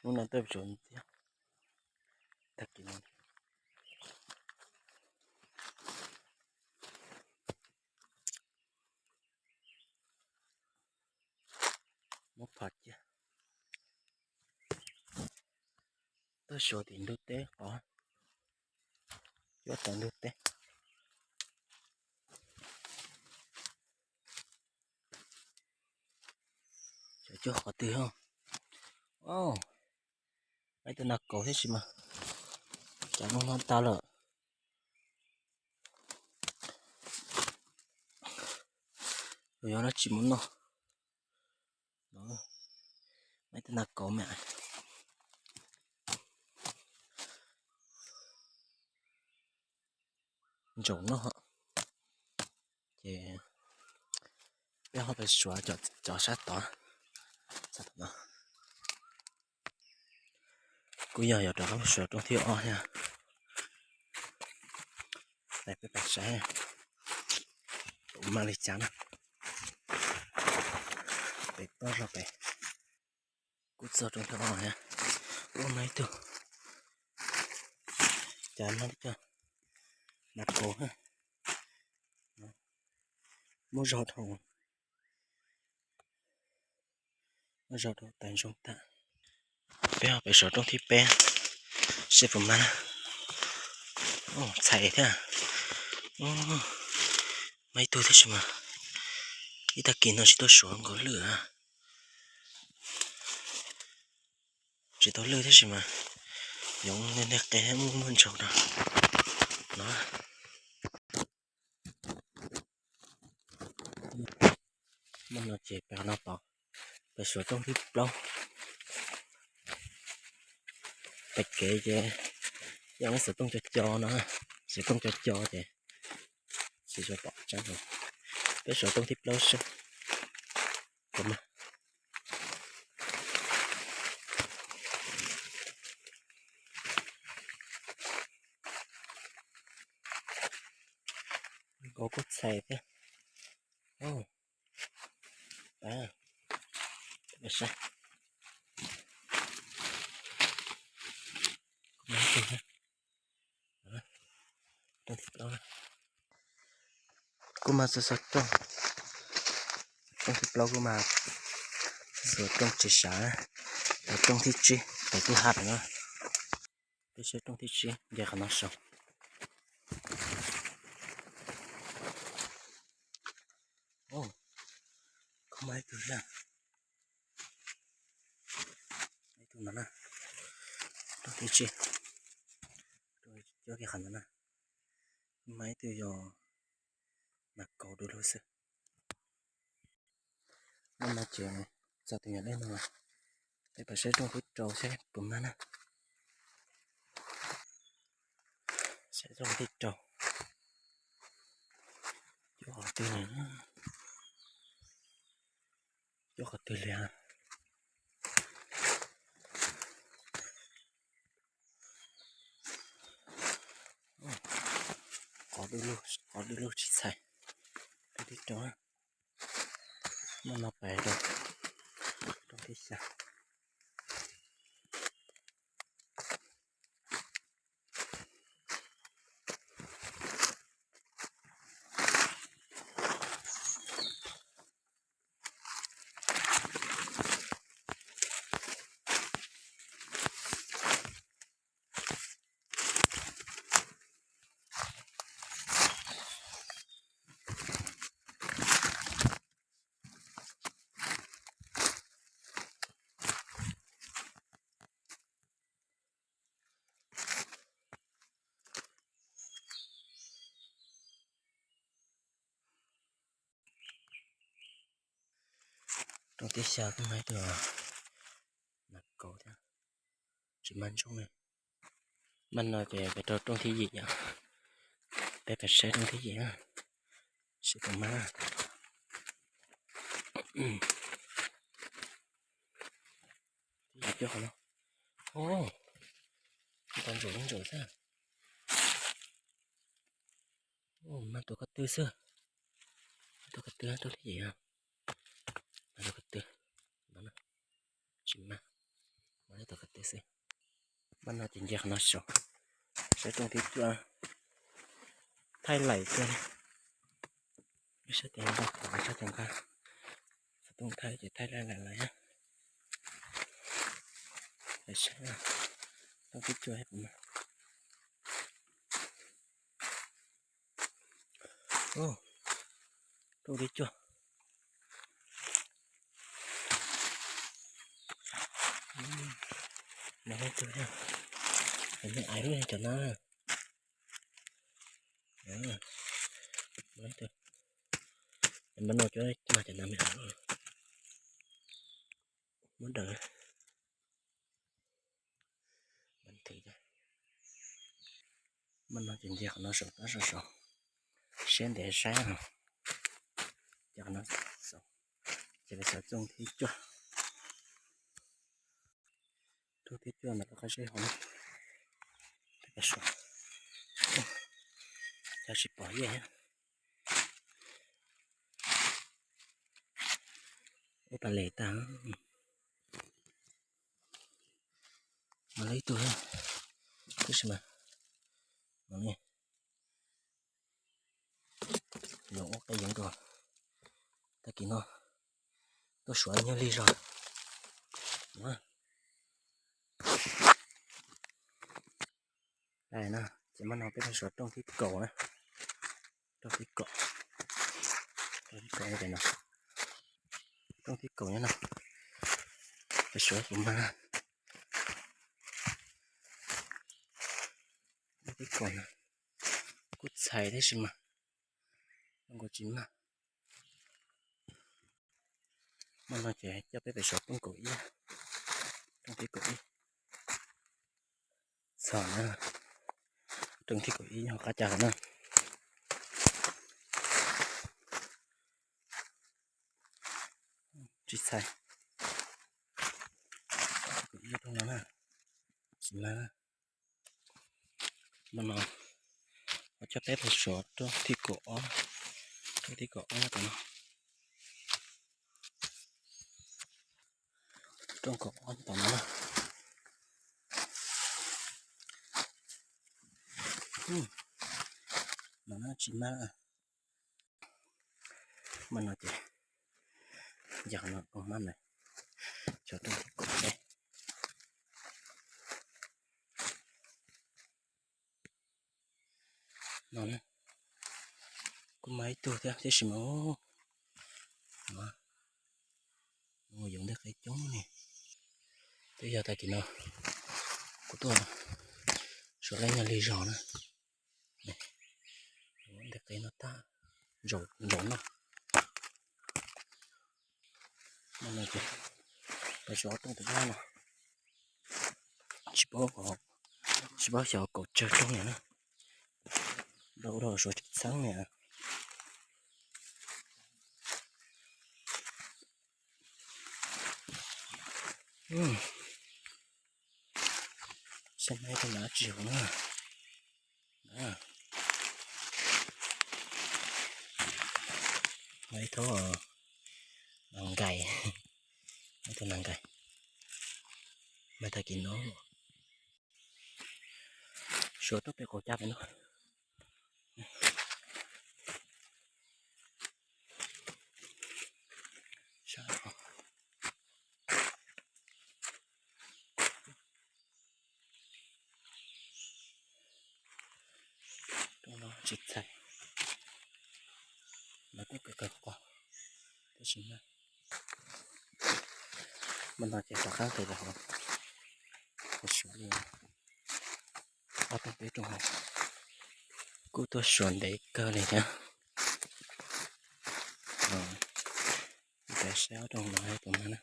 Hnub no tuaj tsuav ntxiab. Tag kis no muab phom cia. Tuaj suav tim ntug teb qhov, cuab tom ntug teb. Xyov cuab qhov twg. Muaj ib tug nas kaus thiab sis mas cas no no tag lawm. Yog no tsis mus noj. Muaj ib tug nas kaus me. Ntsaum no ces peb ho pais suav cov sab tod. Kuj yog yuav rov qab suav rooj thib ob thiab. Peb pais saib puas mag li cas na. Pem toj los pem kuj txog rooj thib ob thiab. Ua no ib tug, cas no cov nas kaus muaj zog dhau, muaj zog dhau tas zoo tas. Peb ho pais suav rooj thib peb seb puas mag. Txhais thiab. Mag ib tug thiab sis mas ib tag kis no tsis tuaj suav nkaus lwj. Tsis tau lwj thiab sis mas yoov niag qe muaj muaj ntsaug no no. Muaj no ces peb ho no tod, peb suav rooj thib plaub. Pem kev ces yog muab xov tooj co co no, xov tooj co co ces tsis tshua pom tseeb. Peb suav rooj thib plaub seb puas mag. Nkaus kuj txhais thiab. Saib, kuj mag txog xov tooj, rooj thib plaub kuj mag, xov tooj tsis sav, rooj thib tsib pem kuj haj pem no. Peb saib rooj thib tsib nce qhov no saum. Kuj mag ib tug thiab. Ib tug no na, rooj thib tsib, cuab kiag qhov no na. Kuj mag ib tug yog nas kaus du lug xwb. Hnub no ces txog tus nyuam dej no, peb pais saib rooj thib rau seb puas mag na. Saib rooj thib rau, cuab qhov twg, cuab qhov twg li. Qhov du lug tsis txhais. Rooj thib rau, muaj no pais rau rooj thib xya. Rooj thib xya kuj mag ib tug nas kaus thiab, tsis mag ntsooj li. Mag no ces peb rau rooj thib yim yom. Peb pais saib rooj thib yim na, seb puas mag. Thib yim cuab qhov no. Ntau ntsaum ntsaum xwb. Mag tus ko tw xwb. Tus ko tw rau thib yim. Mag tus ko tw. Tsis mag. Mag tus ko tw. Xwb, mas no ces nce qhov no saum, saib rooj thib cuaj thaij laim kawg li. Lub sab ces nqa, lub sab ces nqa, xov tooj thaij ces thaij laim laim lawm. Saib rooj thib cuaj puas mag. Rooj thib cuaj. Nov ib tug, nws ais lub cov no. Nov ib tug, mas no cov mag cov no me, muab daws. Mas no ces nce qhov no saum tab saum saum, siab ntev saib no. Ces qhov no saum, ces peb xov rooj thib cuaj. Rooj thib cuaj ntawm lub qab zeb hauv no, peb suav, cov tsis pom yeej. Ub, pas les tag. Mas lub ib tug, tab sis mas no ne, los ua qe yoov dua. Tag kis no tuaj suav nyuag lig zog. Ces mas no peb suav rooj thib kaum na. Rooj thib kaum, rooj thib kaum no, rooj thib kaum nyob no, peb suav puas mag. Rooj thib kaum no kuj txhais tab sis mas zoo nkaus tsis mag. Mas no ces coj peb pem suav rooj kaum ib, rooj thib kaum ib. Txog na, rooj thib kaum ib nyob qab cas na. Tsis txhais, kaum ib rooj no na, tsis mag na. Mas no coj peb pem suav rooj thib kaum ob, rooj thib kaum ob tom no. Rooj kaum ob tom no na. Mas no tsis mag. Mas no ces yog no koj mab na, cov rooj thib kaum peb. No kuj mag ib tug thiab tiam sis mas mus yoov ntej qe coob ne. Twb yog tag kis no kuv tuaj suav leb nyuag lig zog na. Ntej qe no tag, ntsaum no. Peb suav ob rooj tom no, tsis paub, tsis paub xyov kaum tsawg rooj na. Dau dau suav tsis txheeb na. Saib mas ib tug nas tsis hauv na. Mas ib tug nas nkais, ib tug nas nkais. Mas tag kis no suav rau peb qaum caj pem no. Rooj no tsis txhais, mas kuj kawg kawg qos, tab sis mas mas no ces rov qab tes los hauv, suav li ob rooj peb rooj hauv, kuj tuaj suav ntev kawg li thiab. Peb saib ob rooj no puas mag na.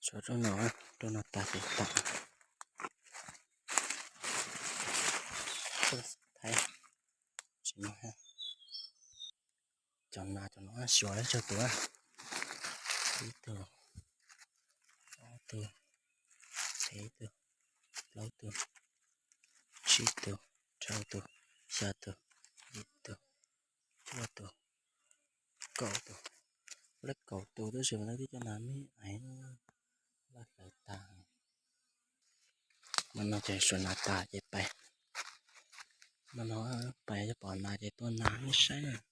Suav rooj no, rooj no tag tes tas. Thaib tsis mag. Cov nas cov no suav tsawg tus, ib tug, ob tug, peb tug, plaub tug, tsib tug, rau tug, xya tug, yim tug, cuaj tug, kaum tug. Lawv kaum tus tab sis mas lawv twb coj nas me ais loj hlawv tas. Hmo no ces suav nas tas ces pais. Hmo no pais yog pom nas ces tua nas me saib.